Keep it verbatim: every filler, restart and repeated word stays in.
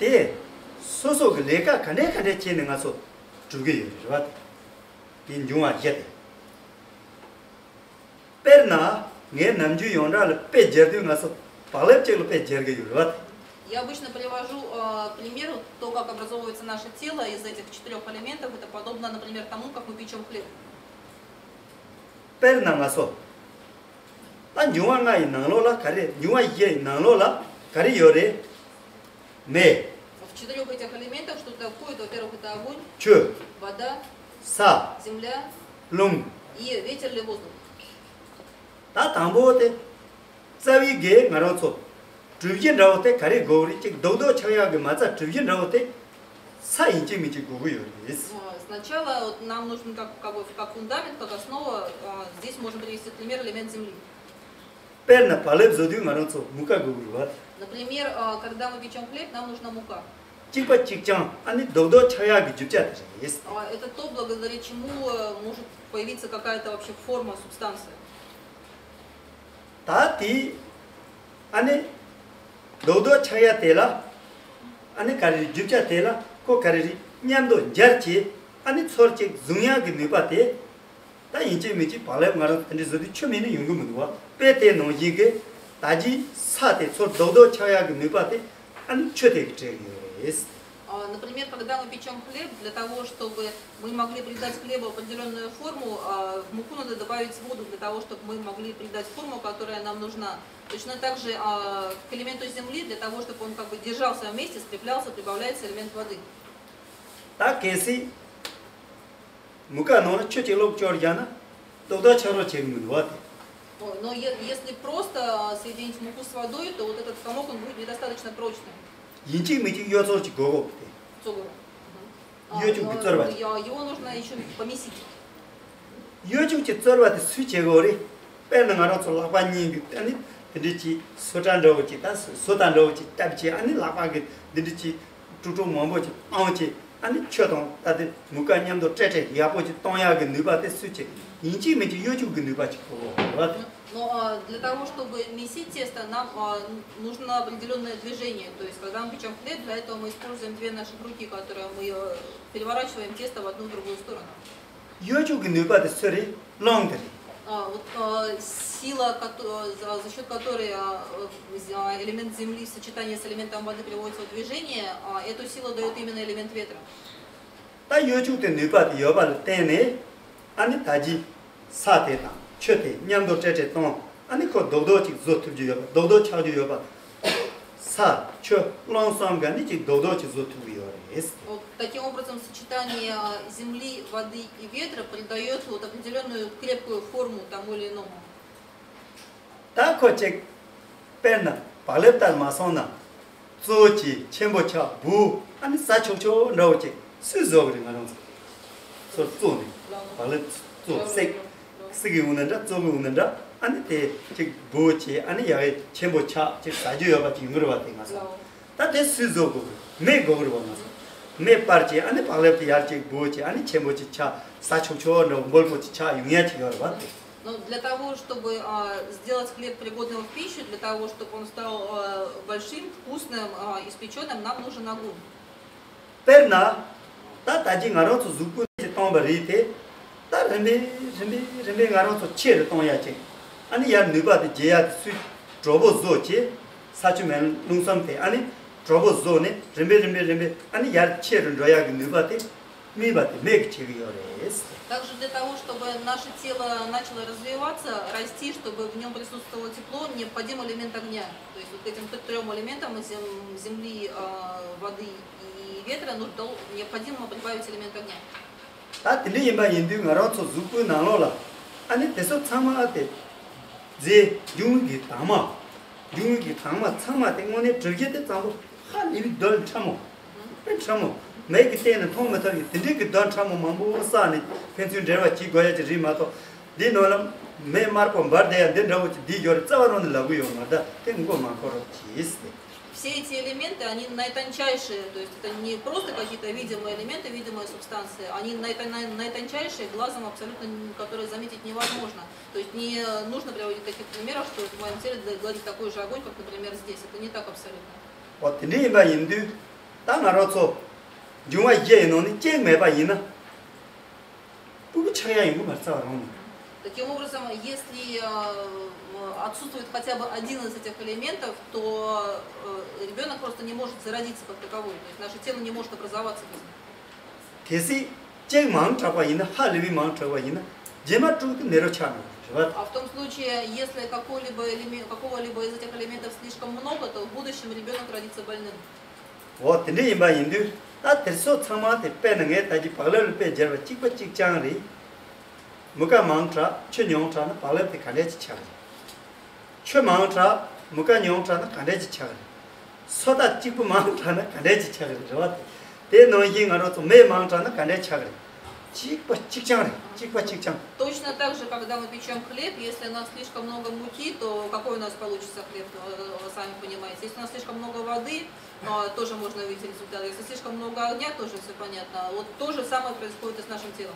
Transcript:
དེ་སོ་སོ་གི་ལས་ཀ་ག་འདྲས་ག་འདྲས་བྱས་ནས་ང་ཚོ་སྒྲུབ་ཀྱི་ཡོད་རེད་བ། དེ་འབྱུང་བ་བཞི་དེ། དཔེར་ན། ངས་ནམ་རྒྱུན་ཡོངས་གྲགས་ལ་དཔེ་སྦྱར་དུས་ང་ཚོ་བག་ལེབ་ཅིག་ལ་དཔེ་སྦྱར་གྱི་ཡོད་རེད་བ། Я обычно привожу э, пример, то, как образовывается наше тело из этих четырех элементов, это подобно, например, тому, как мы печем хлеб. དཔེར་ན་ང་ཚོ། ད་འབྱུང་བ་ལྔ་ཡི་ནང་ལོགས་ལ་ག་རེ། འབྱུང་བ་བཞི་ཡི་ནང་ལོགས་ལ་ག་རེ་ཡོད་རེད། མེ། В четырех этих элементах что-то входит, во-первых, это огонь, ཆུ། Вода, ས། Земля, རླུང་། И ветер или воздух. ད་དང་པོ་དེ། རྩ་བའི་གི་ང་རང་ཚོ་གྲུ་བཞི་འདྲ་བོ་དེ་ག་རེ་དགོས་རེད། ཅིག་རྡོག་རྡོག་ཆགས་ཡག་གི་མ་རྩ་གྲུ་བཞི་འདྲ་བོ་དེ་ས་ཡིན་གཅིག་མིན་གཅིག་དགོས་ཀྱི་ཡོད་རེད། Сначала вот нам нужен как, как, бы, как фундамент, как основа. Здесь можно привести пример элемент земли. དཔེར་ན་བག་ལེབ་བཟོ་དུས་ང་རང་ཚོ་མུ་ཀ་དགོས་ཀྱི་རེད་བ། Например, когда мы печем хлеб, нам нужна мука. གཅིག་པ་གཅིག་རྐྱང་ཨ་ནི་རྡོག་རྡོག་ཆགས་ཡག་གི་རྒྱུ་ཆ་དེ་རེད། Это то, благодаря чему может появиться какая-то вообще форма, субстанция. ད་དེ་ཨ་ནི་རྡོག་རྡོག་ཆགས་ཡག་དེ་ལ་ཨ་ནི་ག་རེ་རེད། རྒྱུ་ཆ་དེ་ལ་ཁོ་ག་རེ་རེད། མཉམ་དུ་སྦྱར་བྱས་ཨ་ནི་ཚོར་གཅིག་བཟུང་ཡག་གི་ནུས་པ་དེ། ད་ཡིན་གཅིག་མིན་གཅིག་བག་ལེབ་ང་རང་དེ་འདྲ་བཟོ་དུས་ཆུ་མེད་ན་ཡོང་གི་མི་འདུག་བ། དཔེ་དེ་ནང་བཞིན་གྱི་ད་ཅི་ས་དེ་ཚོར་རྡོག་རྡོག་ཆགས་ཡག་གི་ནུས་པ་དེ་ཨ་ནི་ཆུ་དེ་གིས་སྤྲད་ཀྱི་ཡོད་རེད། А, Например, когда мы печем хлеб, для того, чтобы мы могли придать хлебу определенную форму, а, в муку надо добавить воду для того, чтобы мы могли придать форму, которая нам нужна. Точно так же а, к элементу земли, для того, чтобы он как бы держался вместе, скреплялся, прибавляется элемент воды. ད་གལ་སྲིད། མུ་ཀ་ནང་ལ་ཆུ་གཅིག་བླུགས་སྐྱོར་བརྒྱབ་ན་རྡོག་རྡོག་ཆགས་རོགས་བྱེད་ཀྱི་མི་འདུག་བ་དེ། Но е- если просто а, соединить муку с водой, то вот этот комок, он будет недостаточно прочным. ཡིན་གཅིག་མིན་གཅིག་གཡོ་ཚོར་ཅིག་དགོས་གོ་དེ། Цугу. А, གཡོ་ཅུག་གི་རྩོལ་བ་ཅིག་ཡ- Его нужно еще помесить. གཡོ་ཅུག་གི་རྩོལ་བ་དེ་སུས་བྱེད་དགོས་རེད། དཔེར་ན་ང་རང་ཚོ་ལག་པ་གཉིས་ཀྱིས་ཨ་ནི་དེ་འདྲ་ཅིག་སོ་ཊ་འདྲ་བོ་ཅིག་ད་སོ་སོ་ཊ་འདྲ་བོ་ཅིག་བཏབ་བྱས་ཨ་ནི་ལག་པ་གིས་འདི་འདྲ་ཅིག་དཀྲུག་དཀྲུག་མང་པོ་ཅིག་བཏང་བྱས། ཨ་ནི་ཆུ་དང་ད་དེ་མུ་ཀ་མཉམ་དུ་སྤྲད་སྤྲད་ཡག་པོ་ཅིག་གཏོང་ཡག་གི་ནུས་པ་དེ་སུས་བྱེད། ཡིན་གཅིག་མིན་གཅིག་གཡོ་ཅུག་གི་ནུས་པ་ཅིག་དགོས་གོ་རེད་བ། Но а, для того, чтобы месить тесто, нам а, нужно определенное движение. То есть, когда мы печем хлеб, для этого мы используем две наших руки, которые мы э, переворачиваем тесто в одну в другую сторону. གཡོ་ཅུག་གི་ནུས་པ་དེ་སུ་རེད། རླུང་དེ་རེད། А, Вот а, сила, кото- за за счет которой а, э, з- а, элемент земли в сочетании с элементом воды приводится в движение, а, эту силу дает именно элемент ветра. ད་གཡོ་ཅུག་དེ་ནུས་པ་དེ་ཡོད་པ་ལ་བརྟེན་ནས་ཨ་ནི་ད་ཅི་ས་དེ་དང་ཆུ་དེ་མཉམ་དུ་སྤྲད་སྤྲད་བཏང་ཨ་ནི་ཁོ་རྡོག་རྡོག་ཅིག་བཟོ་ཐུབ་རྒྱུ་ཡོད་པ། རྡོག་རྡོག་ཆགས་རྒྱུ་ཡོད་པ། ས་ཆུ་རླུང་གསུམ་ག་ནི་ཅིག་རྡོག་རྡོག་ཅིག་བཟོ་ཐུབ་ཀྱི་ཡོད་རེད། Вот таким образом, сочетание а, земли, воды и ветра придаёт вот определенную крепкую форму тому или иному. ད་ཁོ་ཅིག་དཔེར་ན་བག་ལེབ་ལྟར་མ་སོང་ན། བཙོ་བྱས་ཆེན་པོ་ཆགས་འབུ་ཨ་ནི་ཟ་ཆོག་ཆོག་འདྲ་བོ་ཅིག་སུས་བཟོ་གི་རེད། ང་རང་ཚོ་ཚོར་བཙོ་ནས་བག་ལེབ་བཙོ་བསྲེག་བསྲེག་གི་འོང་ན་འདྲ་བཙོ་གི་འོང་ན་འདྲ་ཨ་ནི་དེ་ཅིག་འབུ་བྱས་ཨ་ནི་ཡ་གི་ཆེན་པོ་ཆགས་ཅིག་ཟ་རྒྱུ་ཡོད་པ་ཅིག་ཡོང་གི་རེད་བ། དེ་ང་ཚོ་ད་དེ་སུས་བཟོ་དགོས་གི་རེད། མེ་དགོས་གི་རེད་བ། ང་ཚོ་མེ་སྤར་བྱས་ཨ་ནི་བག་ལེབ་དེ་ཡར་ཅིག་འབུ་བྱས་ཨ་ནི་ཆེན་པོ་ཅིག་ཆགས་ཟ་ཆོག་ཆོག་འདྲ་བོ་འབུར་པོ་ཅིག་ཆགས་ཡོང་ཡ་ཅིག་ཡོད་རེད་བ། དེ། Но для того, чтобы а, сделать хлеб пригодным в пищу, для того, чтобы он стал а, большим, вкусным, а, испечённым, нам нужен огонь. དཔེར་ན། ད་ད་ཅི་ང་རང་ཚོ་གཟུགས་པོ་ཅིག་བཏང་བ་རེད་དེ། ད་རིམ་པས་རིམ་པས་རིམ་པས་ང་རང་ཚོ་ཆེ་རུ་གཏོང་ཡ་ཅིག་ཨ་ནི་ཡར་ནུས་པ་དེ་རྒྱས་ཡ་དེ་སུས་གྲོགས་པོ་བཟོ་བྱས། ས་ཆུ་མེ་རླུང་གསུམ་དེ་ཨ་ནི་གྲོགས་པོ་བཟོ་ནས་རིམ་པས་རིམ་པས་རིམ་པས་ཨ་ནི་ཡར་ཆེ་རུ་འགྲོ་ཡ་གི་ནུས་པ་དེ། སྨིན་པ་དེ་མེ་གིས་བྱེད་ཀྱི་ཡོད་རེད། Также для того, чтобы наше тело начало развиваться, расти, чтобы в нем присутствовало тепло, необходим элемент огня. То есть вот к этим т- трём элементам зем- земли, а, воды и ветра ну, дол- необходимо прибавить элемент огня. ད་དེ་འདྲ་ཡིན་པ་ཡིན་དུས་ང་རང་ཚོ་གཟུགས་པོའི་ནང་ལོགས་ལ་ཨ་ནི་དེ་ཚོ་ཚང་མ་དེ་རྫས་འབྱུང་བའི་གི་དྭངས་མ། འབྱུང་བའི་གི་དྭངས་མ་ཚང་མ་དེ་དངོས་གནས་གྲུ་བཞི་དེ་གཙང་པོ་ཧ་ལས་པའི་རྡོ་ཕྲ་མོ། དཔེ་ཕྲ་མོ། མིག་གིས་བལྟས་ནས་མཐོང་མི་ཐུབ་ཀྱི་དེ་འདྲའི་གི་རྡོ་ཕྲ་མོ་མང་པོ་བསགས་ནས་ཕན་ཚུན་འབྲེལ་བ་བྱེད་དགོས་ཡ་ཅིག་རེད་མ་གཏོགས། འདིའི་ནང་ལ་མེ་དམར་པོ་འབར་བསྡད་ཡ་འདི་འདྲ་བོ་ཅིག་འདིའི་ཞོར་རྩ་བ་རང་ནས་ལབ་གི་ཡོད་མ་རེད། ད་དེ་མགོ་མ་འཁོར་རོགས་གྱིས་ཟེར། Все эти элементы, они наитончайшие, то есть это не просто какие-то видимые элементы, видимые субстанции, они наито- на- наитончайшие, глазом абсолютно, н- которые заметить невозможно. То есть не нужно приводить таких примеров, что в моем теле г- горит такой же огонь, как, например, здесь. Это не так абсолютно. འོ་དེ་འདྲ་ཡིན་པ་ཡིན་དུས། ད་ང་རང་ཚོ་འབྱུང་བ་བཞི་ཡི་ནང་ནས་གཅིག་མེད་པ་ཡིན་ན། སྤུ་གུ་ཆགས་ཡ་ཡོང་གི་མ་རེད་རྩ་བ་རང་ནས། Таким образом, если э, отсутствует хотя бы один из этих элементов, то э, ребенок просто не может зародиться как таковой. То есть наше тело не может образоваться без них. གལ་སྲིད་གཅིག་མང་དྲགས་པ་ཡིན་ན། ཧ་ལས་པའི་མང་དྲགས་པ་ཡིན་ན། རྗེས་མ་སྤུ་གུ་ནད་རོ་ཆགས་ནས་རེད་བ། А в том случае, если какой-либо элемент, какого-либо из этих элементов слишком много, то в будущем ребенок родится больным. འོ་དེ་འདྲ་ཡིན་པ་ཡིན་དུས། ད་དེ་ཚོ་ཚང་མ་དེ་དཔེར་ན་ངས་ད་གི་བག་ལེབ་ལ་དཔེ་སྦྱར་བ་གཅིག་པ་གཅིག་རྐྱང་རེད། མུ་ག་མང་དྲགས་ཆུ་ཉུང་དྲགས་ན་བག་ལེབ་དེ་ག་འདྲས་ཅིག་ཆགས་རེད། ཆུ་མང་དྲགས་མུ་ག་ཉུང་དྲགས་ན་ག་འདྲས་ཅིག་ཆགས་རེད། སོ་ད་གཅིག་པུ་མང་དྲགས་ན་ག་འདྲས་ཅིག་ཆགས་རེད་རེད་བ། དེ་ནང་བཞིན་ང་རང་ཚོ་མེ་མང་དྲགས་ན་ག་འདྲས་ཆགས་རེད། གཅིག་པ་གཅིག་རྐྱང་རེད། གཅིག་པ་གཅིག་རྐྱང་། Точно так же, когда мы печем хлеб, если у нас слишком много муки, то какой у нас получится хлеб, э, вы сами понимаете. Если у нас слишком много воды, а, тоже можно увидеть результат. Если слишком много огня, тоже все понятно. Вот то же самое происходит и с нашим телом.